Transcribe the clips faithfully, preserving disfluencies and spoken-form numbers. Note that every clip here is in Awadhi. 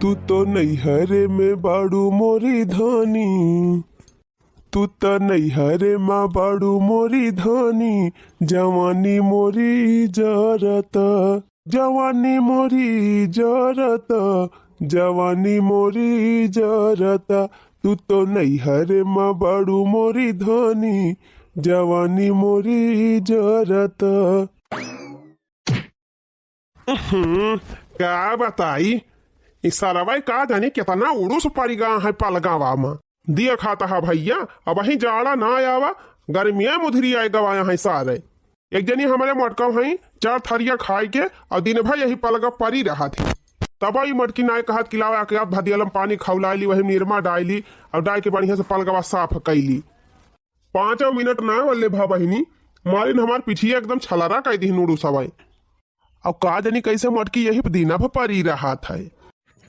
तू तो नैहरे में बाड़ू मोरी धानी, तू तो नैहरे में बाड़ू मोरी धानी, जवानी मोरी जरता, जवानी मोरी जरता, जवानी मोरी जरता। तू तो नैहरे में बाड़ू मोरी धानी, जवानी मोरी जरता। उहुं, का बताई, ई सरवा का जानी केतना उड़ूस परि गा है पलगवा मा। दिया खाता है भइया, अबहीं जाड़ा ना आवा, गर्मिया मुधरी आए गवाया है सारे। एक जनी हमरे मोटकव हैं, चार थरिया खाइ के अउर दिन भर यही पलगवा परी रहत ही। तब ई मोटकी नाय कहत कि लावा एक आध भदियलम पानी खौलाइ ली, वही निरमा डाइ ली अउर डाइ के बढ़िया से पलगवा साफ कइ ली। पाँचों मिनट ना वल्ले भा बहिनी, मारिन हमार पिठिया एकदम छलरा कइ दिहिन उड़ूसवा। अउर का जानी कइसे मोटकी यही पे दिना भर परी रहत है।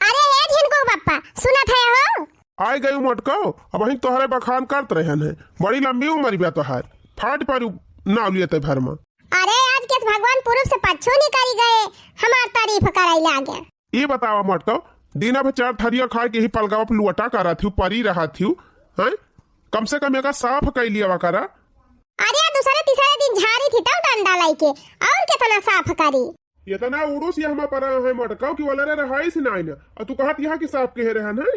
अरे ए झिनकू बप्पा, सुनत है हो? आइ गयू मोटकव, अबहीं तोहरे बखान करत रहन है। बड़ी लंबी उमर बा तोहार, फाट पारू नाव लियत है भर मा। अरे आज केस भगवान पुरुब से पच्छू निकरि गए, हमार तारीफ करइ लागे। ई बतावा मोटकव, दिना भर चार थरिया खाइ के ही पलगवा पे लुअटा करत हिउ, परी रहत हिउ, हैं? कम से कम एका साफ कइ लियावा करा। अरे, दुसरे तिसरे दिन झारी थी तउ डंडा लइके, अउर केतना साफ करी? एतना उड़ूस यहमा परा है मोटकव कि वलरे रहाइस नाइ न, अउर तू कहत हिया कि साफ केहे रहन है।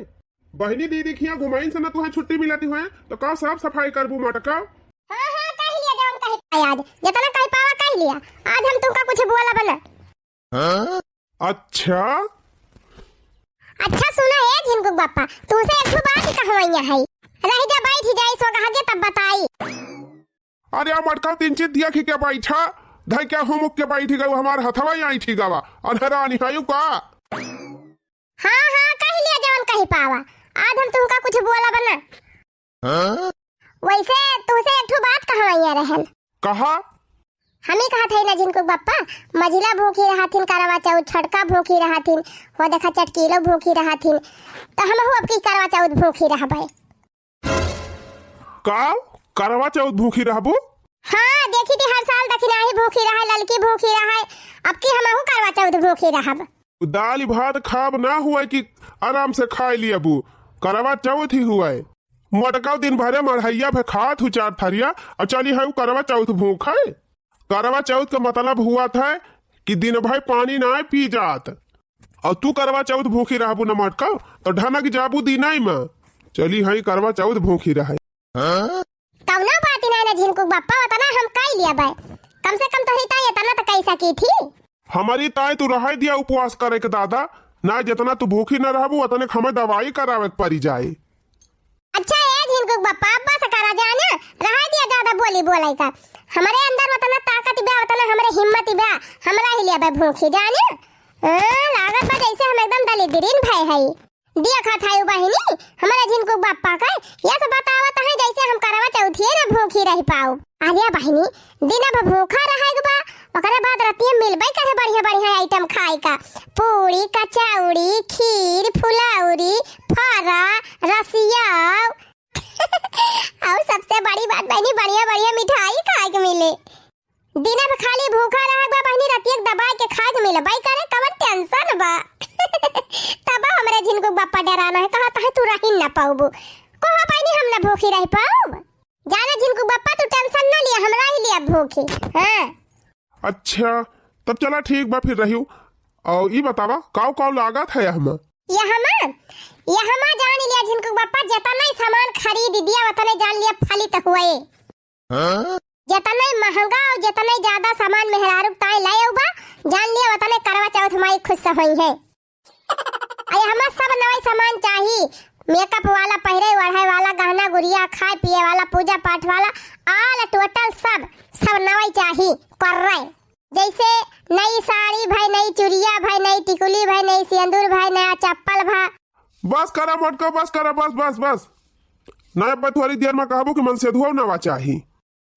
बहिनी दीदी खिया घुमाइन से न तुहे छुट्टी मिलत होए, तउ का साफ सफाई करबू मोटकव? हाँ, हाँ, कहि लिया जउन कहि पावा आज, जेतना कहि पावा कहि लिया। आज हम तुमका कुछ बोलब न। अच्छा? अच्छा सुना ए झिनकू बप्पा, तुसे एक ठो बात कहवइया है। रहि जा, बइठ जाई, सोगहा के तब बताई। अरे आ मोटकव, तीन चीज दिया खी के बइठा, धइ के हुमुक के बइठ गउ, हमार हथवा ही अइठी गवा, अनहरानी हयू का? हाँ, हाँ, कहि लिया जउन कहि पावा, आज हम तुमका कुछ बोलब न। हाँ? वइसे तुहसे एक ठो बात कहवइया रहन। कहा? हम ही कहत हई ना झिनकू बप्पा, मझिला भूखी रहथिन करवा चउथ, छोटका भूखी रहथिन, हो देखा चटकीलो भूखी रहथिन, त हमहू अब की करवा चउथ भूखी रहबै। का? करवा चउथ भूखी रहबू? हाँ, देखी थी हर साल दखिनाही भूखी रहै, ललकी भूखी रहै, अब की हमहू करवा चउथ भूखी रहब। दाल भात खाब ना हुए कि आराम से खाइ लियबू, करवा चउथ ही हुए। मोटकव दिन भरे मढ़इया भे खात हू चार थरिया, अउर चली हऊ करवा चउथ भूखै। करवा चउथ क मतलब हुआ था कि दिन भर पानी नाय पी जात। अउर तू करवा चउथ भूखी रहबू न मोटकव, तउ ढनक जाबू दिनई म। चली हई करवा चउथ भूखी रहै। हाँ? कउनो बात नाय ना झिनकू बप्पा, ओतना हम कइ लियबै। कम से कम तोहरी ताई एतना त कइ सकी थी। हमरी ताई तू रहै दिया उपवास करै के दादा, ना जेतना तू भूखी न रहबू, ओतने क हमें दवाई करावै के परी जाई। अच्छा ए झिनकू बप्पा, अब बस करा जाने, रहै दिया जादा बोली बोलै का। हमरे अंदर ओतना ताकत बा, ओतना हमरे हिम्मत बा, हम रहि लेबै भूखी जाने। हाँ, लागत बा जइसे हम एकदम दलिद्दीन भए हई। देखत हऊ बहिनी, हमरे झिनकू बप्पा कै, यस बतावत हैं जइसे हम करवा चउथिए न भूखी रहि पाउब। अरे बहिनी, दिन भर भूखा रहै के बा, ओकरे बाद रतिया मिलबै करे बढ़िया बढ़िया item खाए का, पूड़ी, कचौड़ी, खीर, फुलौरी, फरा, रसियाव। अउर सबसे बड़ी बात बहिनी, बढ़िया बढ़िया मिठाई खाए के मिले। दिन भर खाली भूखा रहै के बा बहिनी, रतिया के दबाइ के खाए के मिलबै करे, कवन tension बा? तब हमरे झिनकू बप्पा डेराना है, कहत हैं तू रहि न पउबू। कहो बहिनी हम न भूखी रहि पाउब। जाना झिनकू बप्पा, तू tension न लिया, हम रहि लिया भूखी। हाँ। अच्छा, तब चला ठीक बा, फिर रहिउ। अउर ई बतावा, काउ काउ लागत है एहमा? एहमा, एहमा जान लिया झिनकू बप्पा, जेतना ही सामान खरीद दिया, ओतने जान लिया फलित हुए। हाँ? जेतने महंगा अउर जेतने जादा सामान मेहरारू ताई लाए बा, जान लिया ओतने करवा चउथ माई खुश होइहैं। अरे हमें सब नवई सामान चाही, makeup वाला, पहिरे ओढ़े वाला, गहना गुरिया, खाए पिए वाला, पूजा पाठ वाला, all total सब, सब नवई चाही, कर्रे। जइसे नई साड़ी भए, नई चुरिया भए, नई टिकुली भए, नई सेंदुर भए, नया चप्पल भए। बस करा मोटका, बस करा, बस, बस, बस। नया पतवारी दियर में कहबो कि मन से धुआव नवा चाही।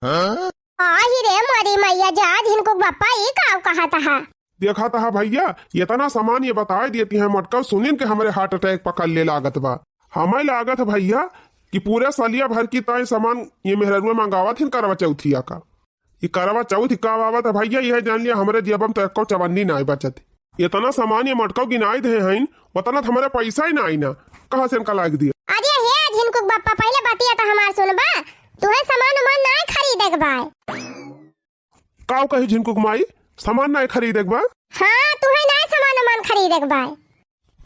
हाँ? आही रे मोरी मइया, जा झिनकू बप्पा, ई काउ कहत हा? देखत हा भइया, एतना सामान ये बताए देती हैं मोटका, सुनिन के हमरे heart attack पकड़ ले लागत बा। हमें लागत है भइया कि पूरे सलिया भर की ताई सामान ये मेहररुआ मंगावत हिन करवा चउथिया का। ई करवा चउथ कब आवत है भइया, यह जान लिया हमरे जेबम तो एको चवन्नी नाय बचत। एतना सामान ये मोटकउ गिनाइ देहे हइन, ओतना त हमरे पैसा ही नाहीं ना, कहाँ से इनका लाग दिया? अरे हे झिनकुक बप्पा, पहिले बतिया त हमार सुनबा। तुहे सामान उमान नाहीं खरीदे के बाय। काउ कही झिनकुक माई, सामान नाहीं खरीदे के बा? हाँ, तुहे नाहीं सामान उमान खरीदे के बाय।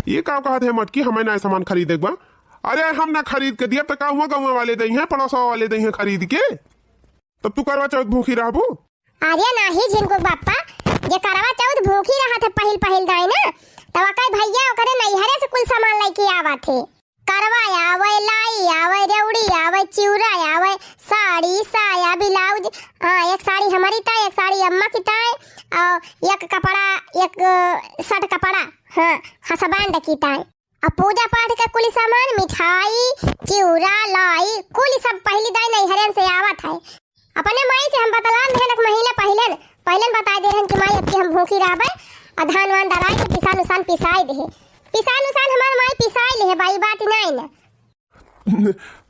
ये काउ कहत है मोटकी, हमें नाहीं सामान खरीदे के बा? अरे हम ना खरीद के दिया त का हुआ, गौवा वाले दइहें, पड़ोसवा वाले दइहें खरीद के? तब तू करवा चौथ भूखी रहबू? अरे नाहीं झिनकुक बप्पा, जे करवा चौथ भूखी रहत है पहिल पहिल दाई ना, तब ओकर भइया ओकरे नैहरे से कुल सामान लइके आवत है। करवा आवै, लाई आवै, रेवड़ी आवै, चिउरा आवै, साड़ी, साया, ब्लाउज, हाँ, एक साड़ी हमरी ताईं, एक साड़ी अम्मा की ताईं, और एक कपड़ा, एक, अ, शर्ट कपड़ा, हाँ, husband की ताईं। अब पूजा पाठ के कुल सामान, मिठाई, चिउरा, लाई, कुल सब पहिली दाई नैहरन से आवत है। अपने माई से हम बतलान देहन एक महीना पहिलन, पहिलन बताइ देहन कि माई, अब की हम भूखी रहबै, और धान वान दराइ के पिसान उसान पिसाइ देहे। पिसान उसान हमार माई पिसाइ लेहे बा, ई बात नाहीं ना।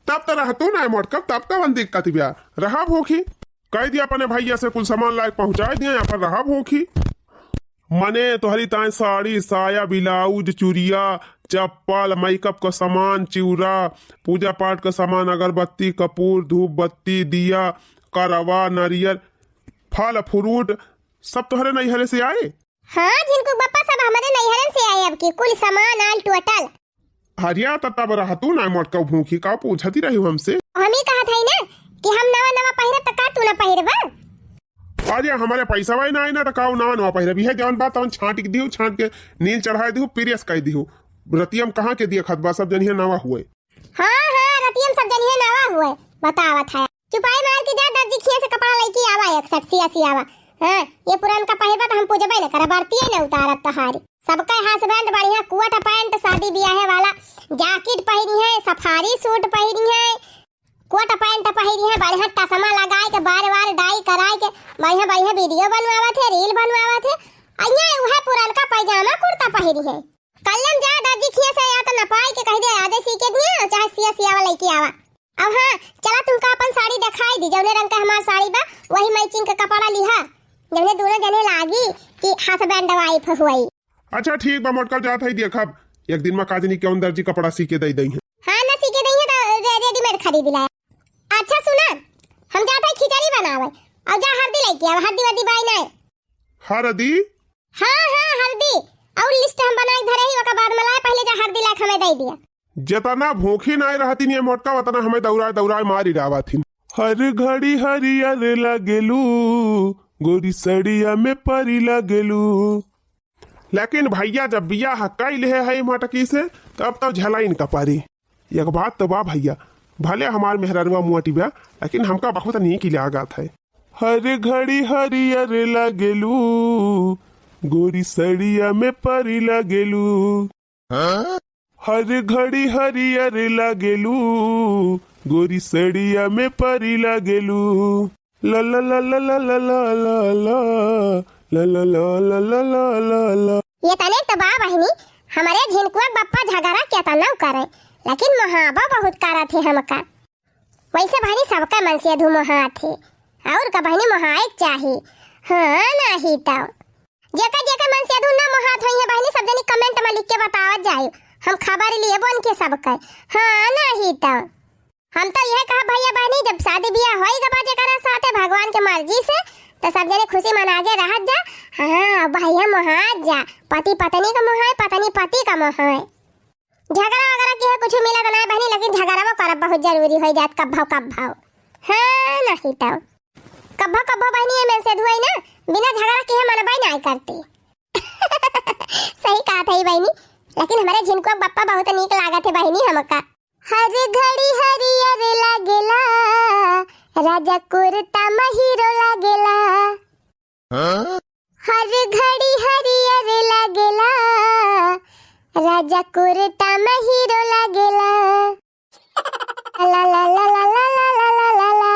तब त रहतू नाहीं मोटकउ, तब कवन दिक्कत बिया, रहा भूखी। कहि दिया अपने भइया से कुल सामान लाइके पहुँचाइ दिया, यहाँ पर रहा भूखी। मने तोहरी ताईं साड़ी, साया, ब्लाउज, चुरिया, चप्पल, makeup क सामान, चिउरा, पूजा पाठ क सामान, अगरबत्ती, कपूर, धूप बत्ती, दिया, करवा, नरियर, फल, fruit, सब तोहरे नैहरे से आए? हाँ, झिनकू बप्पा, सब हमरे नैहरन से आए अब की, कुल सामान आल total। हरिया, त तब रहतू ना मोटकउ भूखी, का पूछती रही हमसे? हम ही कहत हई ना कि हम नवा नवा पहिरब, त का तू ना पहिरबा? अरे, हमरे पैसा वही ना आई ना, त का नवा नवा पहिरब? इहे जवन बात तवन छांट के दिहू, छांट के नील चढ़ाइ दिहू, press कइ दिहू। रतिया में कहाँ के दिया खत बा, सब जनिहे नवा हुए। हाँ, हाँ, रतिया में सब जनिहे नवा हुए, बतावत है। चुपाई मार के जा, दर्जी खिया से कपड़ा लइके आवा, एक set सिया सियावा। हाँ, ये पुरनका पहिरबा त हम पूजबे न करब, आरती न उतारब तहारी। सबके husband बढ़िया कोट पैंट, शादी बियाहे वाला jacket पहिरी है, safari suit पहिरी है, कोट पैंट पहिरी है, बढ़िया चश्मा लगाए के बार बार dye कराए के बढ़िया बढ़िया video बनवावत है, reel बनवावत है। अइया उहे पुरनका पैजामा कुर्ता पहिरी है। कल्लम जा दर्जी खिया से या त नपाई के कहि दे आजे सी के दिया, चाहे सिया सियावा लइके आवा। अब हाँ, चला तुमका अपन साड़ी देखाई दी, जौने रंग का हमार साड़ी बा, वही matching का कपड़ा लिहा, जौने दोनों जने लागी कि husband wife हुई। अच्छा ठीक बा, मोटकल जात है देखब, एक दिन में काजनी कौन दर्जी कपड़ा सी के दे दई है। हाँ ना, सी के दई है त रे-, readymade खरीद लाए। अच्छा सुना, हम जात है खिचड़ी बनावे, और जा हरदी लइके आवा, हरदी वर्दी बाई ना। हरदी? हाँ, हाँ, हरदी। और list हम बनाए धरे ही, ओकर बाद में लाए, पहले जा हरदी लाके हमें दे दिया। जेतना भूखी नाय रहती नहीं मोटका, ओतना हमें दौड़ाए, दौड़ाए मारी डावा थी। हर घड़ी हरियर लागेलू, गोरी सड़िया में परी लागेलू। लेकिन भैया, जब बियाह कई लेहे है मोटकी से, तब तो झलाइन का परी। एक बात तो बा भैया, भले हमार मेहररुआ मोटी बा, लेकिन हमका बहुत नीक लागत है। हर घड़ी हरियर लागेलू, गोरी सड़िया में परी लागेलू। हर घड़ी हरियर लागेलू, गोरी सड़िया में परी लागेलू। ला ला ला ला ला ला ला ला ला ला ला ला ला ला ला ला ला। ये तने तो बा बहिनी, हमरे झिनकुआ के बप्पा झगड़ा केतनउ करे, लेकिन मोहाबो बहुत करत है हमका। वैसे बहिनी सबका मनसेधू मोहात है, और का बहिनी मोहाए के चाही। हाँ, नाही तो जेकर जेकर मनसेधू ना मोहात होई है बहिनी, सब जनी comment में लिख के बतावत जाए, हम खबर लिए बन के सबके। हाँ, नाही तो हम तो यह कहा भैया बहनी, जब शादी बियाह होई गबा जेकरा साथे भगवान के मर्जी से, तो सब जने खुशी मना के रहत जा। हाँ, भैया मोहात जा, पति पत्नी का मोहाए, पत्नी पति का मोहाए। झगड़ा वगैरह की है कुछ मिला तो ना बहनी, लेकिन झगड़ा वो करब बहुत जरूरी हो जात कब्भाव कब्भाव। हाँ, नहीं तो कब्भाव कब्भाव बहनी ये मनसेधू है ना, बिना झगड़ा की है मनबई ना करती। सही कहा था बहनी, लेकिन हमारे झिनकुआ बप्पा बहुत नीक लागत है बहनी हमका। हर घड़ी हरियर लागेला, राजा कुर्ता महिरो लागेला। हर घड़ी हरियर लागेला, राजा कुर्ता महिरो लागेला। ला ला ला ला ला ला ला ला ला।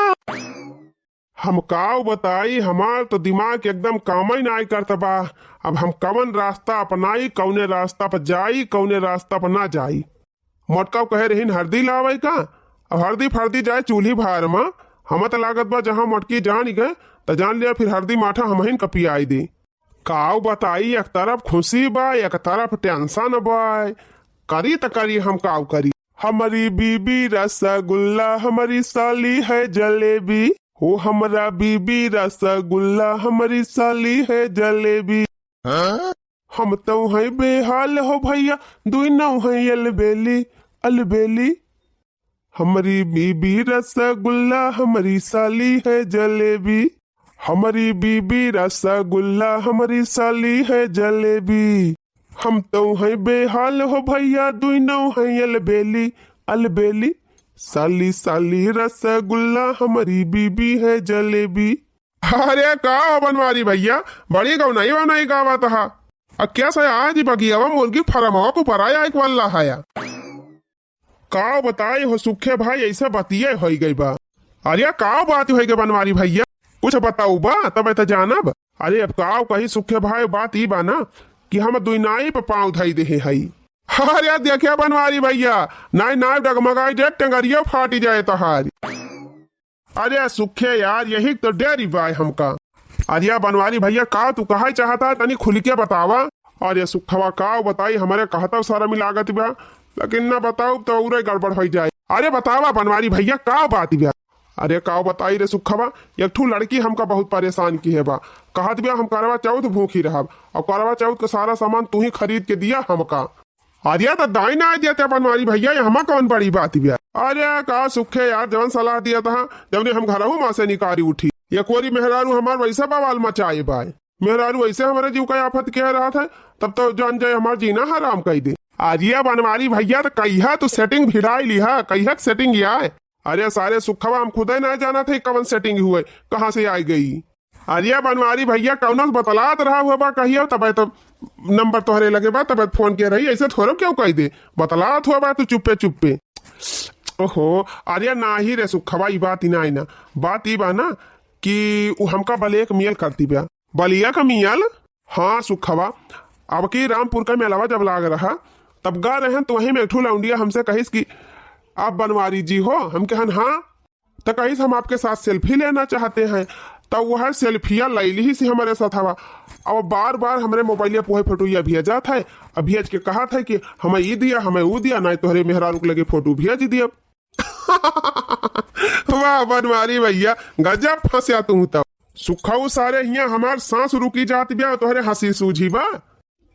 हम काव बताई, हमार तो दिमाग एकदम कामई नाई करत बा। अब हम कवन रास्ता अपनाई, कौने रास्ता पर जाई, कौने रास्ता पर ना जाई। मोटकाऊ कहे रहीन हरदी लावे का, अब हरदी फरदी जाए चूल्ही भार मा। हम त लागत बा जहाँ मोटकी जान गए, त जान लिया फिर हरदी माठा हमहिन का पियाई दे। काव बताई, एक तरफ खुशी बा, एक तरफ tension बा। करी त करी हम काव करी। हमारी बीबी रसगुल्ला, हमारी साली है जलेबी। हो हमरा बीबी रसगुल्ला, हमारी साली है जलेबी। हम तो हैं बेहाल हो भैया, दुई नौ हैं अलबेली, अलबेली। हमारी बीबी रसगुल्ला, हमारी साली है जलेबी। हमारी बीबी रसगुल्ला, हमारी साली है जलेबी। हम तो हैं बेहाल हो भैया, दुई नौ हैं अलबेली, अलबेली। साली, साली रसगुल्ला, हमारी बीबी है जलेबी। अरे का हो बनवारी भैया, बड़ी गौनाई वौनाई गावत हा। अ क्या से आज बगियावा मुर्गी फार्मवा को पराया एक वाला हाया। का बताई हो सुखे भाई, ऐसे बतिये होई गई बा। अरे का बात होई गई बनवारी भैया, कुछ बताऊ बा तब तो जानब। अरे अब का कही सुखे भाई, बात ई बा ना कि हम दुई नाई पे पाँव धई देहे हई। अरे देखिया बनवारी भैया, नाई नाई डगमगाई दे, टंगरिया फाटी जाए तोहारी। अरे सुखे यार, यही तो डेरी बाय हमका। अरे बनवारी भैया, का तू कहा चाहता है, तनी खुल के बतावा। अरे सुखवा, का बताई, हमारे कहता शर्म ही लागत बा, लेकिन ना बताऊ तो और गड़बड़ हो जाए। अरे बतावा बनवारी भैया, का बात बा? अरे का बताई रे सुखवा, एक ठू लड़की हमका बहुत परेशान किहे बा। कहत बा हम करवा चौथ भूखी रहब, और करवा चौथ का सारा सामान तू ही खरीद के दिया हमका। अरे तो दाई ना दिया ते बनवारी भैया, ये हमा कौन बड़ी बात बा? अरे का सुखे यार, जवन सलाह दिया था, जवने हम घरहू माँ से निकारी उठी। ये कोरी मेहरारू हमार वैसे बवाल मचाए बाय। मेहरारू वैसे हमारे जीव का आफत कह रहा था, तब तो जान जाए हमार जीना हराम कर दे। अरे बनवारी भैया, तो कहिया तू setting भिड़ाई लिहा, कहिया setting आए? अरे सारे सुखवा, हम खुदे ना जाना थे कवन setting हुए, कहाँ से आई गई। अरे बनवारी भैया, कौनो से बतलात रहा हुआ बा कहियो, तबे तो नंबर तोहरे लगे बा, तबे फोन के रही, ऐसे थोड़ो क्यों कह दे, बतलात हुआ बा तू चुप्पे चुप्पे। ओहो, अरे नाही रे सुखवा, ई बात ही नाही ना, बात ई बा ना कि उ हमका blackmail करती बा। बलिया का मियाल? हाँ सुखवा, अब की रामपुर का मेलवा जब लाग रहा, तब गा रहन तो वहीं में एक ठू लौंडिया हमसे कहिस कि आप बनवारी जी हो? हम कहन हाँ। तो कहिस हम आपके साथ selfie लेना चाहते हैं। तब वह सेल्फिया ले ली से हमारे साथ हवा। अब बार बार हमरे मोबाइल पे वही फोटो ये भेजा था, अब भेज के कहा था कि हमें ई दिया, हमें ऊ दिया, ना तोहरे मेहरारू के लगे फोटो भेज दिया। वाह बनवारी भैया, गजब फंसया तू तो। सुखऊ सारे हिया हमार सांस रुकी जात बा, तोहरे हंसी सूझी बा।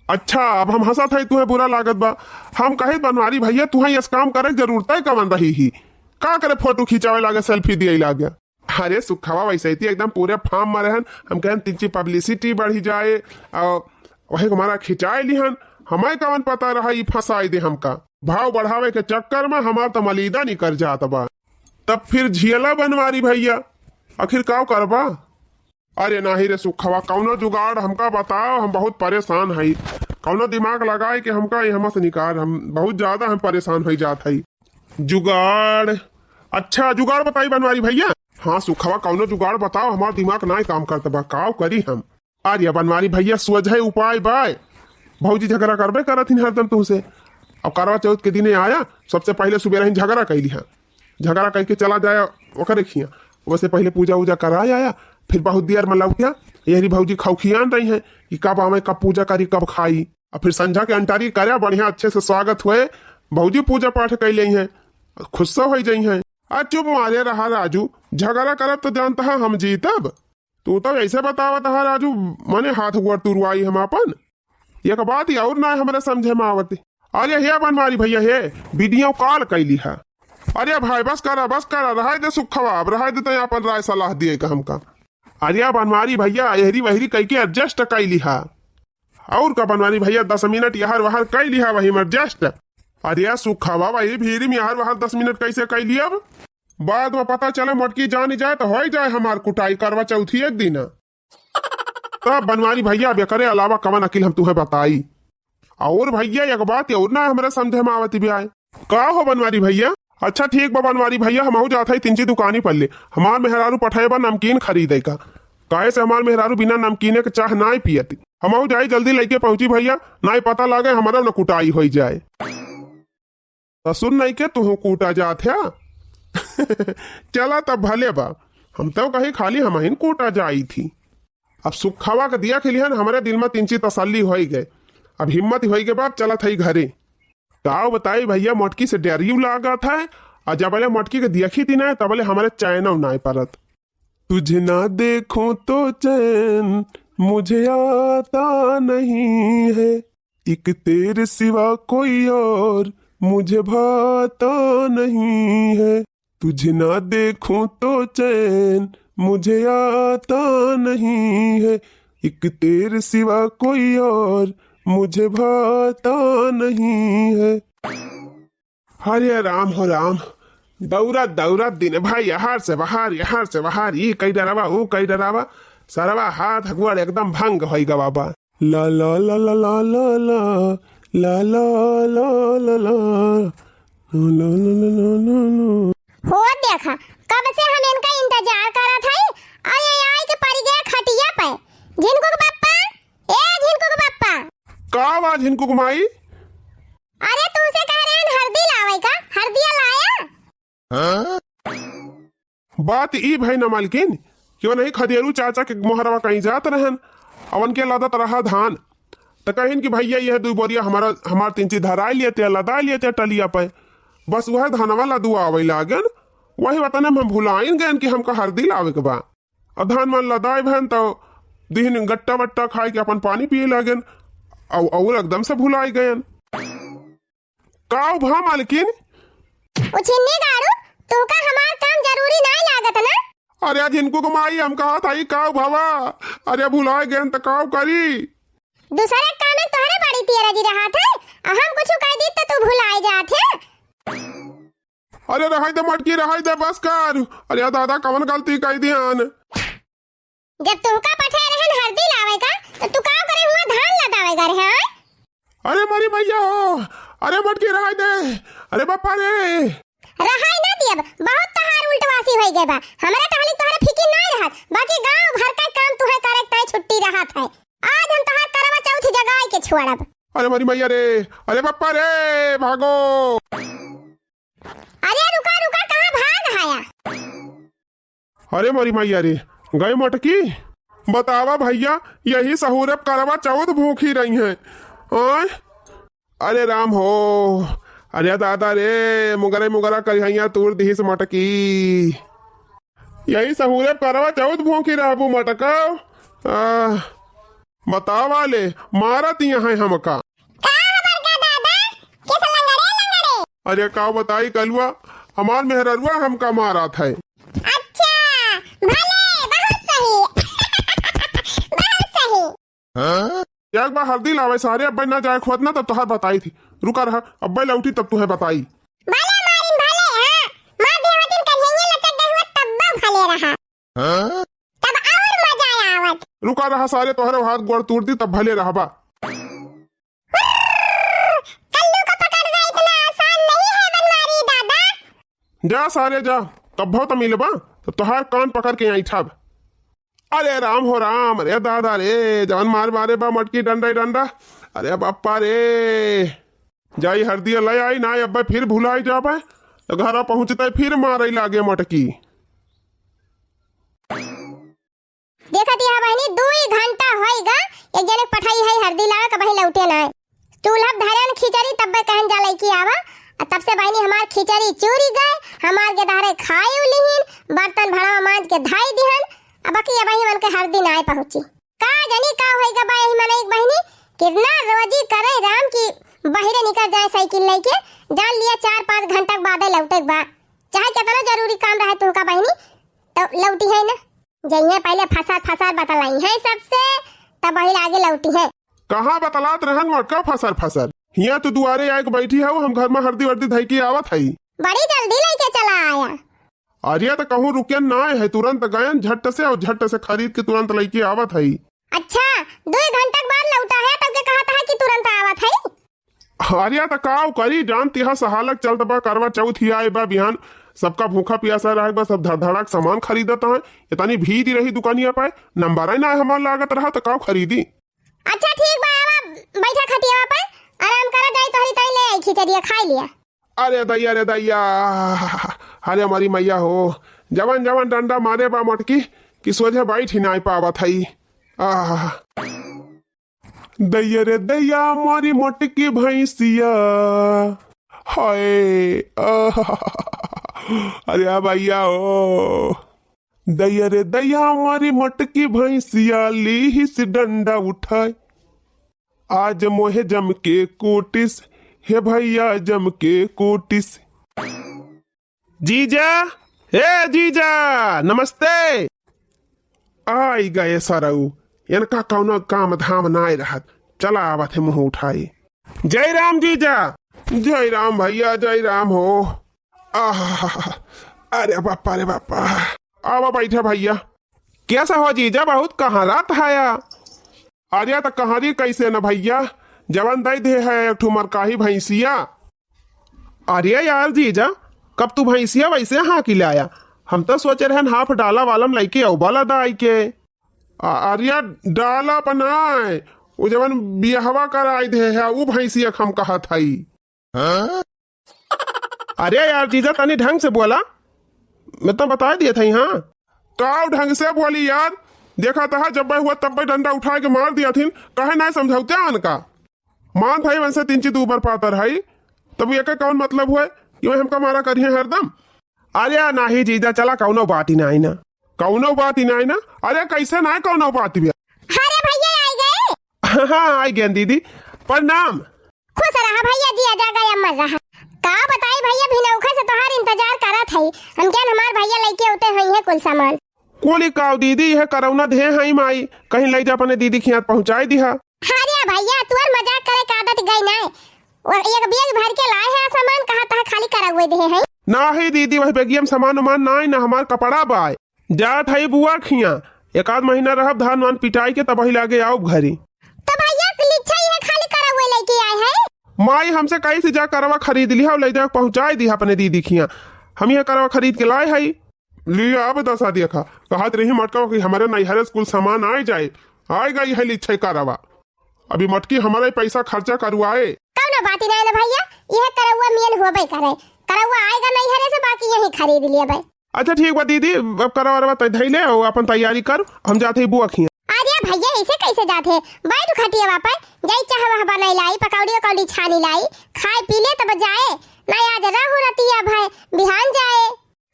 अच्छा, अब हम हंसत हई, तुहे बुरा लागत बा। हम कहित बनवारी भैया, तुहे यस काम करे के जरूरत है कवन रही ही? का करे फोटो खिंचावे लागे, selfie दिए लागे? अरे सुखवा वैसे ही थी एकदम पूरे form में रहन। हम कहन तिनची publicity बढ़ी जाए और वही हमारा खिंचाए लिहन। हमें कवन पता रहा ई फंसाई दे हमका। भाव बढ़ावे के चक्कर में हमार तो मलीदा निकर जात बा। तब फिर झियला बनवारी भैया, आखिर काव करबा? अरे नाही रे सुखवा, कौनो जुगाड़ हमका बताओ, हम बहुत परेशान हई। कौनो दिमाग लगाए के हमका ये हमसे निकाल, हम बहुत ज्यादा हम परेशान हो जात हई। जुगाड़? अच्छा जुगाड़ बताई बनवारी भैया। हाँ सुखवा, कौनो जुगाड़ बताओ, हमार दिमाग ना काम करत बा, काव करी हम? अरे बनवारी भैया, सोझे उपाय बाय। भौजी झगड़ा करबे करत हिन हरदम तुहसे। अब करवा चौथ के दिने आया, सबसे पहले सुबह ही झगड़ा कैली है। झगड़ा करके चला जाया ओकरे खिया। वैसे पहले पूजा उजा करा आया, फिर बहुत देर में लौटिया। यही भौजी खौखियान रही है कि कब आवे, कब पूजा करी, कब खाई। और फिर संझा के अंटारी करे, बढ़िया अच्छे से स्वागत हुए, भौजी पूजा पाठ कैले हैं, खुश हो जाई हैं। आ चुप मारे रहा राजू, झगड़ा करब तो जानता है हम जीतब। तू तो ऐसे बतावत है राजू, मने हाथ गोड़ तुरवाई हम अपन। एक बात ही और ना हमरे समझे में आवत। अरे हे बनवारी भैया, हे video call कैली है। अरे भाई बस करा, बस करा, रहाई दे सुखवा, अब रहाई दे तो अपन राय सलाह दिए का हमका। अरे बनवारी भैया, एहरी वहरी कह के adjust कैली है। और का बनवारी भैया, दस मिनट यहर वहर कैली है वही में adjust। अरे सुखवा, वही भीड़ में यहर वहर दस मिनट कैसे कैली अब? बाद में पता चले मोटकी जानी जाए तो हो जाए हमार कुटाई करवा चौथी एक दिन। तब बनवारी भैया, अब एकरे अलावा कवन अकिल हम तुहे बताई? और भैया एक बात और ना हमरे समझे में आवत बा। का हो बनवारी भैया? अच्छा ठीक बा बनवारी भैया, हमहू जात हई तिनची दुकानी पर ले, हमार मेहरारू पठाए बा नमकीन खरीदे का, काहे से हमार मेहरारू बिना नमकीने के चाह नाय पियत। हमहू जाई जल्दी लेके पहुंची भैया, नाय पता लागे हमारा न कुटाई होई जाए। ससुर नहीं के तुहू कूटा जात है। चला तब भले बा, हम तो कही खाली हमहिन कूटा जाई थी। अब सुखवा के दिया खिलिहन, हमरे दिल में तिनची तसल्ली होई गए। अब हिम्मत होई गए बा, अब चलत हई घरे। का बताई भइया, मोटकी से डरियो लागत है, और जबले मोटकी के दिया खिती ना, तबले हमरे चैनो ना परत। तुझे ना देखूं तो चैन मुझे आता नहीं है, एक तेरे सिवा कोई और मुझे भाता नहीं है। तुझे ना देखूं तो चैन मुझे आता नहीं है, एक तेरे सिवा कोई और मुझे भाता नहीं है। हरे राम हो राम, दौरा दौरा दिन भाई, यहाँ से वहाँ, यहाँ से वहाँ, ई कई डरावा, ऊ कई डरावा, सरवा हाथ गोड़ एकदम भंग होई गवा बा। ला ला ला ला ला ला ला, ला ला ला ला ला, ला ला ला ला ला ला। हो देखा, कब से हम इनका इंतजार करत हई, और ये आए के पड़ गया खटिया पे। झिनकू के पप्पा, ए झिनकू के पप्पा। का बा झिनकू के माई? अरे तुमसे कह रहे हैं हरदी लावे का, हरदिया लाया? हाँ? बात ई भई ना मालकिन कि वनही खदेरू चाचा के मोहरवा कहीं जात रहन, अवन के लदत रहा धान, त कहिन कि भइया यह दुई बोरिया हमारा, हमार तिनची धराई लेते, लदाई लेते टलिया पे। बस वह धनवा लदुआवे लागन, वही वतने में हम भुलाइन गयन कि हमका हरदी लावे के बा। और धान मान लदाए भन तो दिहन गट्टा वट्टा खाए के अपन पानी पिए लागन, और, और एकदम से भुलाई गयन। का भा मालकिन? उछिन्नी गाड़ू, तुहका हमार काम जरूरी नाय लागत ना? अरे झिनकू के माई, हम कहत हई का भवा? अरे भुलाए गयन त का करी? दूसरे काम में तोहरे बड़ी पियरा जी रहत है, आ हम कुछ कह दी त तू भुलाए जात है। अरे रहई दे मोटकी, रहई दे, बस कर। अरे दादा, कवन गलती कई दिहन? जब तुहका पठे रहन हरदी लावे का, तो तू का करे हुआ धान लदावे का रहे, हैं? अरे मोरी मैया हो, अरे मोटकी रहई दे, अरे बापा रे। रहई ना दियब, बहुत तहार उल्टवासी होई गए बा। हमरा टहली तोहरे फिकिर नाय रहत, बाकी गांव भर का काम तुहे करे के ताई छुट्टी रहत है। आज हम तोहार करवा चौथ जगाई के छोड़ब। अरे मोरी मैया रे, अरे बापा रे, भागो। अरे रुका, रुका, कहाँ भाग आया? अरे मोरी मैया रे, गए मोटकी, बतावा भइया, यही सहूरे करवा चौथ भूखी रही हैं। आय? अरे राम हो, अरे दादा रे, मुगरे मुगरा करिहैया तूर दिहिस मोटकी। यही सहूरे करवा चौथ भूखी रहबू मोटका। आ, बतावा ले, मारत यहाँ हमका। का हो बड़का दादा, किस लंगड़े लंगड़े? अरे का बताई कलुआ, हमार मेहररुआ हमका मारत है। अच्छा, भले, बहुत सही। बहुत सही। एक बार हरदी लावे सारे, अब्बे ना जाए खोत ना, तब तोहार बताई थी। रुका रहा, अब्बे लौटी तब तुहे बताई। भले मारिन, भले, हाँ। मार देवतिन करिहैया लचक गए हुआ, तब्बा भले रहा। तब और मजा आवत। रुका रहा सारे, तोहरे हाथ गोड़ तूर दी, तब भले रहबा। कल्लू को पकड़ना इतना आसान नहीं है बनवारी दादा। जा सारे जा, कब्बो त मिलबा, त तोहार कान पकड़ के ऐंठब। अरे राम हो राम, अरे दादा रे, जवन मार मारे बा मोटकी डंडा डंडा। अरे बापा रे, जाई हरदिया ले आई ना, अब्बे फिर भुलाई जाबे, त घरा पहुँचते फिर मारे लागे मोटकी। देखत यह बहिनी, दुई घंटा होई गा, एक जने के पठाई है हरदी लावे, कबही लौटे ना। चूल्हा धरन खिचड़ी, तब्बे कहन जा लइकी आवा। आ तब से बहिनी हमार खिचड़ी चूरी गए, हमार के दहरे खाए लिहिन, बर्तन भड़वा मांज के धाई दिहन। अब बाकी ये बहिनी मन के हरदी ना पहुंची। का जानी का होई गा बा यही मनई के बहिनी, कितना रोजी करे राम की बहिरे निकल जाए साइकिल लेके, जान लिया चार पाँच घंटा के बादे लौटे के बा। चाहे कितना जरूरी काम रहे तुमका बहिनी, तो लौटी है ना। जइहे पहले फसर फसर बतलाई है सबसे, तब वही आगे लौटी है। कहाँ बतलात रहन मोटका फसर फसर? हियाँ तो दुआरे आके बैठी हऊ, हम घर में हरदी वर्दी धई के आवत हई। बड़ी जल्दी लेके चला आया। अरे तो कहूँ रुके ना है, तुरंत गयन झट से और झट से खरीद के तुरंत लेके आवत हई। अच्छा, दो घंटा के बाद लौटा है, तब के कहत है कि तुरंत आवत है। अरे त काव करी, जानती है सहालक चलत बा, करवा चौथ ही आए बा बिहान, सबका भूखा पियासा रहे बा, सब धड़ धड़ाक सामान खरीदत हैं। इतनी भीड़ रही दुकानिया पे, नंबर ही ना हमार लागत रहा, त काव खरीदी। अच्छा ठीक बा, आवा बैठा खटियावा पे, आराम करा, जाई तोहरी ताई ले आई खिचड़िया, खाई लिया। अरे दैया रे दैया, अरे हमारी मैया हो, जवन जवन डंडा मारे बा मोटकी कि सोझे बैठ ही नाई पावत हई। आह। दैया रे दैया, मोरी मोटकी भैंसिया। हाय। आह। अरे आ भैया ओ। दैया रे दैया, मोरी मोटकी भैंसिया, लीहिस डंडा उठाए। आज मोहे जम के कूटिस, हे भैया जम के कूटिस। जीजा, ए जीजा, नमस्ते। आई गए सरऊ, इनका कौनो काम धाम नाय रहत। चला आवत है मुँह उठाई। जय राम जीजा। जय राम भैया, जय राम हो। आह, अरे बापा रे बापा। आवा बैठा भैया। कैसा हो जीजा, बहुत कहाँ रहत हया? अरे त कहाँ रही कैसे न भैया, जवन दई दे है एक ठो मरकाही भैंसिया। अरे यार जीजा, कब तू भैंसिया वैसे हाँकी लाया? हम तो सोचे रहन हाफ डाला वालम लइके अउबा लदाई के। आ-, अरे डाला बनाए, वो जवन बियहवा कराई दे है, वो भैंसिया हम कहत हई। अरे यार जीजा, तनी ढंग से बोला, मैं तो बताइ दिया था। हाँ, का ढंग से बोली यार, देखा तहा जब हुआ तब डंडा उठाए के मार दिया थीन, कहे नाय समझौते आन का? मान भाई वनसे तीन चीज ऊपर पातर है, तब ये का कौन मतलब हुए, यो हमका मारा करिए हरदम? अरे नाहीं जीजा, चला कौनो बात ही नाहीं ना। कौनो बात ही नाहीं ना? अरे कैसे नाहीं कौनो बात भी? अरे भैया आई गए। हाँ, आई गए दीदी, प्रणाम। खुश रहा भैया, जिया जा गया मर रहा। का बताई भैया, भिनौखा से तोहार इंतजार करत हई। हम क्या हमार भैया लइके होते हई है कुल सामान। कोली काव दीदी, यह करौना धे हई माई, कहीं लइ जा अपने दीदी के यहाँ पहुँचाई दिहा। अरे भैया, तुअर मजाक करे का आदत गई ना। और एक बैग भर के लाए हैं सामान, कहाँ तहाँ खाली करौए दे हैं। नाहीं दीदी, वही बैगिया में सामान उमान नाहीं ना, हमार कपड़ा बाय। जात हई बुआ खिया, एक आध महीना रहब, धान वान पिटाई के तब वही लागे आउब घरी। तो भैया, लिच्छा ये खाली करौए लेके आए हैं? माई हमसे कही से जा करवा खरीद लिहा और ले जा पहुँचाई दिहा अपने दीदी खिया। हम यह करवा खरीद के लाए हई। लिया अब दसा देखा, कहत रही मटका कि हमारे नैहरे से कुल सामान आए जाए, आए गई है लिच्छा करवा। अभी मटकी हमारा ही पैसा खर्चा करवाए। कौनो बात ही नहीं ना भैया, यह करौआ मेन होबे करे। करौआ आएगा नैहरे से, बाकी यहीं खरीद लेबे। अच्छा ठीक बा दीदी, अब करवा वरवा तै धैले हो, अपन तैयारी कर, हम जात हई बुआ खिया। अरे भैया, ऐसे कैसे जात है? बैठ खटिया पर, जाई चाह वह बनाई लाई, पकौड़ी उकौड़ी छानी लाई, खाए पी ले तब जाए। ना आज रहू रतिया भाई, बिहान जाए।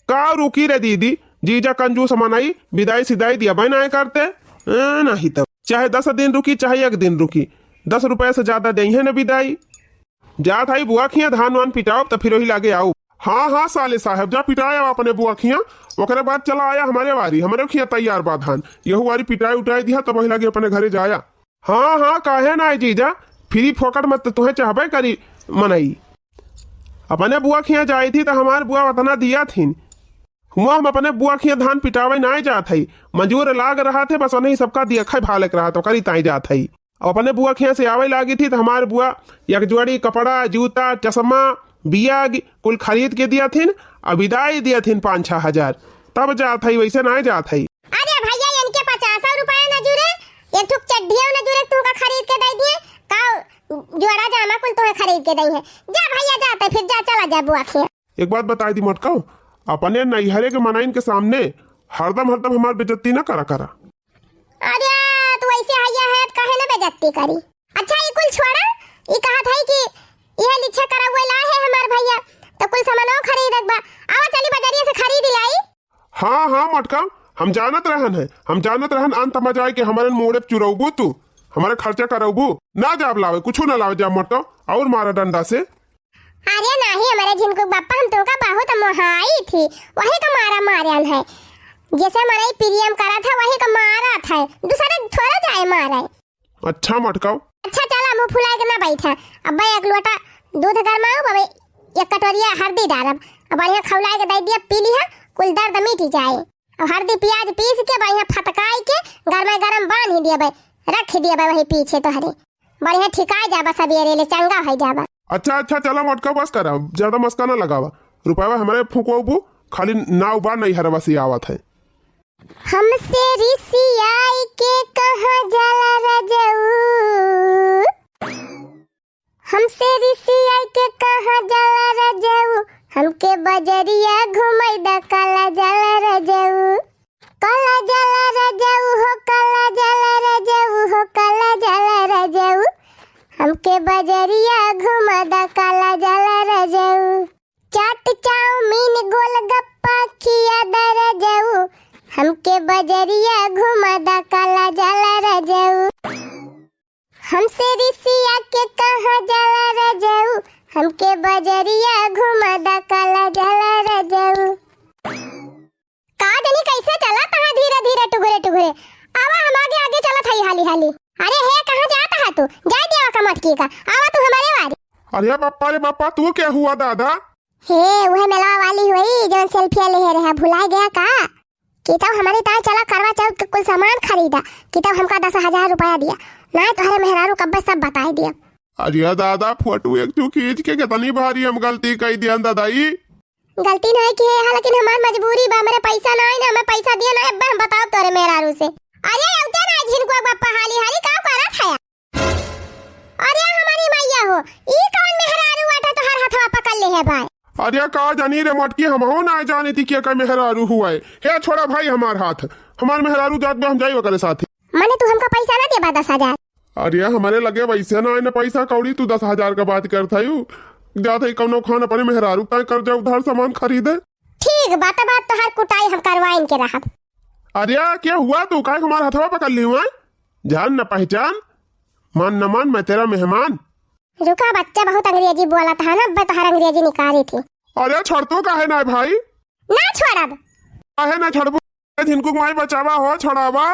का रुकी रे दीदी, जीजा कंजूस मनई, बिदाई सिदाई दिया बहन आए करते। ए, नहीं तब चाहे दस दिन रुकी, चाहे एक दिन रुकी, दस रुपया से ज्यादा देइहे न बिदाई। जात हई बुआ खिया धान वान पिटाओ, त फिर वही लागे आओ। हाँ, हाँ, साले साहब, जा पिटाए आओ अपने बुआ खिया, ओकरे बाद चला आया हमारे वारी, हमारे खिया तैयार बा धान, यहू वारी पिटाए उटाए दिहा, तब वही लागे अपने घरे जाया। हाँ, हाँ, काहे ना जीजा, फ्री फोकट मत तुहे चाहबे करी मनई। अपने बुआ खिया जाई थी, त हमार बुआ वतना दिया थीन, हुआ हम अपने बुआ खिया धान पिटावे नाय जात हई, मजूर लाग रहा थे, बस उन्हीं सबका दिया खाए भालक रहा, तो करी ताई जात हई। अब अपने बुआ खिया से आवे लागी थी, तो हमार बुआ एक जोड़ी कपड़ा, जूता, चश्मा, बियाग कुल खरीद के दिया थीन, अब बिदाई दिया थीन पाँच छह हजार, तब जात हई, वैसे नाय जात हई। अरे भैया, इनके पचास रुपया न जुरे, ये ठुक चड्ढिया न जुरे, तुमका खरीद के दे दिए, का जोड़ा जामा कुल तुम्हें खरीद के दे है। जा भैया, जाते फिर जा, चला जा बुआ खिया। एक बात बताई दी मोटकाऊ, अपने नैहरे के मनाइन के सामने हरदम हरदम हमार बेइज्जती ना करा करा। अरे, तू ऐसे हइया है, त काहे ना बेइज्जती करी? अच्छा, ई कुल छोड़ा, ई कहत है कि यह लिच्छा करौआ लाए है हमार भैया, त कुल सामानो खरीदत बा। आवा चली बजरिया से खरीद लाई। हाँ, हाँ, मोटकाऊ, हम जानत रहन है, हम जानत रहन अंत में जाए के हमारे मूड़े चुरौबू तू, हमारे खर्चा करौबू। ना जाब लावे, कुछ ना लावे जाब मोटकाऊ, और मारा डंडा से। अरे नाही, हमारे झिनकू बापा, हम तुमका बहुत मोहाई थी, वही का मारा मारन है। जैसे मनई प्रेम करा था, वही का मारा था, दूसरे थोड़ा जाए मारे। अच्छा मटकाओ। अच्छा चला, मुँह फुलाए के ना बैठा, अब एक लोटा दूध गरमाओ, अब एक कटोरिया हरदी डालब, अब बढ़िया खौलाए के दे दिया, पी लिहा, कुल दर्द मिट जाए। अब हरदी प्याज पीस के बढ़िया फटकाई के गरमे गरम बांध ही दिया बे, रख दिया बे वही पीछे तोहरे। बढ़िया ठिकाए जाबा, सबेरे ले चंगा होई जाबा। अच्छा, अच्छा, चला मोटका, बस करा, ज्यादा मस्का ना लगावा। रुपया हमरे फुकवाबू, खाली नाव बा नैहरवा से आवत है। हमसे रिसियाई के कहाँ जाला रजऊ, हमसे रिसियाई के कहाँ जाला रजऊ, हमके बजरिया घुमाई दा काला जाला रजऊ। काला जाला रजऊ हो, काला जाला हमके बजरिया घुमा दा काला जाला रजऊ। हमसे रिसिया के कहाँ जाला रजऊ, हमके बजरिया घुमा दा काला जाला रजऊ। का जनी कैसे चलत हा धीरे धीरे टुघरे टुघरे। आवा हम आगे आगे चलत हई हाली हाली। अरे हे कहाँ जात हा तू? जाए दिया का मटकी का, आवा तू हमारे वारी। अरे बप्पा रे बप्पा, तू क्या हुआ दादा? हे उहे मेलवा वाली हुई जौन सेल्फिया लेहे रहा, भुला गया का? कि तब हमारी ताई चला करवा चौथ के कुल सामान खरीदा, कि तब हमका दस हजार रुपया दिया, नाहीं तोहरे मेहरारू कब्बे सब बताए दिया। अरे दादा, फोटो एक ठो खींच के कितनी भारी हम गलती कई दिया दादा ई। गलती नाहीं की है, लेकिन हमार मजबूरी बा, हमरे पैसा नाहीं ना, हमें पैसा दिया ना, अब्बे हम बताओ तोरे मेहरारू से। अरे अउते ना झिनकुआ बप्पा हाली हाली का करत है? अरे हमारी मैया हो, ई कौन मेहरारू आटा तोहार हथवा पकड़ ले है भाई? अरे का जानी रे मटकी, हमहू ना जानी थी के का मेहरारू हुआ है। हे छोड़ा भाई हमार हाथ, हमार मेहरारू जात बा, हम जाई ओकरे साथे। माने तू हमका पैसा ना देबा दस हजार? अरे हमरे लगे वैसे ना है ना पैसा कौड़ी, तू दस हजार का बात करत है। जात है कौनो खान अपने मेहरारू ताई कर्जा उधार सामान खरीदे। ठीक बात, बात तोहार कुटाई हम करवाइन के रहब। अरे क्या हुआ, तू काहे हमार हथवा पकड़ ली हुआ? जान न पहचान, मान न मान, मैं तेरा मेहमान। रुका बच्चा, बहुत अंग्रेजी बोलत है ना, अब्बे तोहार अंग्रेजी निकाली थी। अरे छोड़ तू काहे ना भाई? ना छोड़ब। काहे ना छोड़बू? झिनकू माई बचावा हो, छोड़ावा।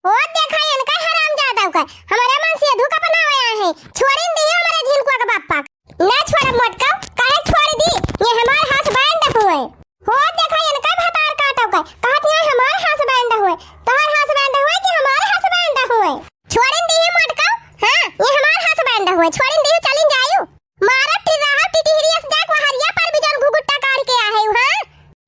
ओ देखा इनका हरामजादा का, हमारे मन से धोखा बनावे आए हैं। छोड़िन दियो हमारे झिनकुआ के बापा। ना छोड़ब मोटका, काहे छोड़ दी? ये हमार husband हुए। हो देखा इनका भतार काटो का, कहत ये हमार husband हुए। तोहर husband हुए कि हमार husband हुए? छोड़िन दियो मोटका, हाँ, ये हमार husband हुए। छोड़िन दियो, चलिन जायू। मारा टिर्राहा टिटिहरी अस जाक वहरिया पर भी जौन घुघुट्टा काढ़ के आहे, हाँ?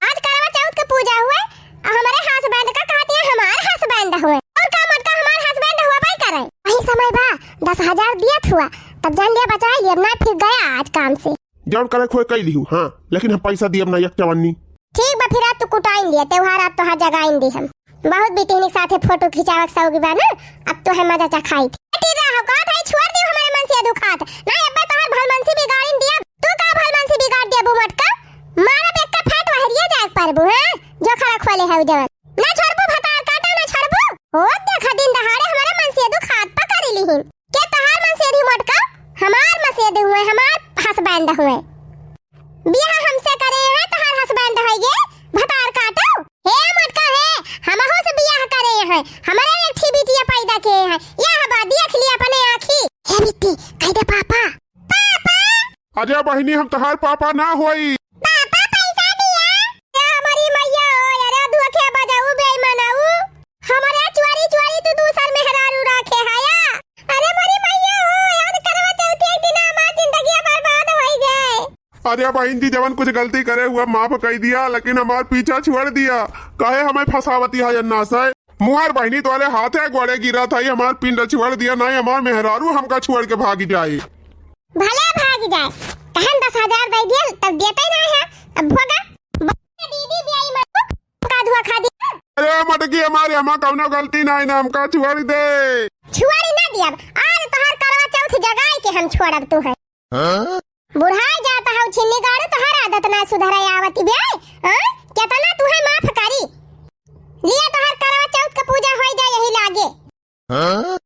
आज करवा चौथ के पूजा हुए, आ हमारे husband का कहत है हमार husband हुए। और का मोटका हमार husband हुआ भाई करे? वही समय बा, दस हजार दियत हुआ, तब जान लिया बचाई लिया, ना फिर गया आज काम से। जौन करे खोए कई लिहू, हाँ, लेकिन हम पैसा दियब ना एक चवन्नी। ठीक बा, फिर आज तू कुटाइन लिया, त्योहार आज तोहार जगाइन दी हम। बहुत बिटिहनी के साथे फोटो खिंचावक सौगी बा ना, अब तो है मजा चखाई थी। टिर्राहा, कहत है छोड़ दियो हमारे मन से दुखात। ना अब्बे तोहार भलमनसी बिगाड़िन दिया, तू का भलमनसी बिगाड़ दिया बू मोटका? मारब एक का फैट वहरिया जाए परबू, हैं? जो खड़ा खोले है जवन। ना छोड़बू भतार काटा, ना छोड़बू। ओ देखा दिन दहाड़े हमारे मन से दुखात पकड़ लिहिन। के तोहार मन से दी मोटका? हमार मन से दी हुए, हमार husband हुए। बियाह हमसे करे हैं, तोहार husband है ये, भतार काटो। हे मोटका हे, हमहू से बियाह करे हैं, हमरे एक ठी बिटिया पैदा किए हैं, यह बा, देख लिया अपने आँखी। हे बिट्टी, कह दे पापा। पापा। अरे बहिनी, हम तोहार पापा ना होई। पापा, पैसा दिया। ए हमारी मैया हो, अरे दुखे बजाऊ बेईमानाऊ, हमरे चोरी चोरी तू दूसर मेहरारू राखे हया। अरे मोरी मैया हो, आज करवा चौथ एक दिन हमार जिंदगी बर्बाद होई गए। अरे बहिन जी, जवन कुछ गलती करे हुआ माफ कई दिया, लेकिन हमार पीछा छोड़ दिया। काहे हमें फंसावती है अन्ना से? मुहार बहिनी तोरे हाथे गोड़े गिरा था, हमार पिंड छोड़ दिया, नहीं हमार मेहरारू हमका छोड़ के भाग जाए। भले भाग जाए, कहन दस हजार दे दिया, तब देते ही नहीं है। अब भोगा, दीदी बियाई मत का धुआ खा दिया। अरे मटकी हमारे, हमार कौनो गलती नहीं ना, हमका छोड़ दे। छोड़ ना दिया, आज तोहार करवा चौथ जगाए के हम छोड़ब तू है। हाँ? बुढ़ाई जात हऊ छिन्नी गाड़ू, तोहार आदत ना सुधरे आवती बे। हाँ? केतना तुहे माफ करी? लिया तोहार करवा चौथ के पूजा होई जाए यही लागे। हाँ?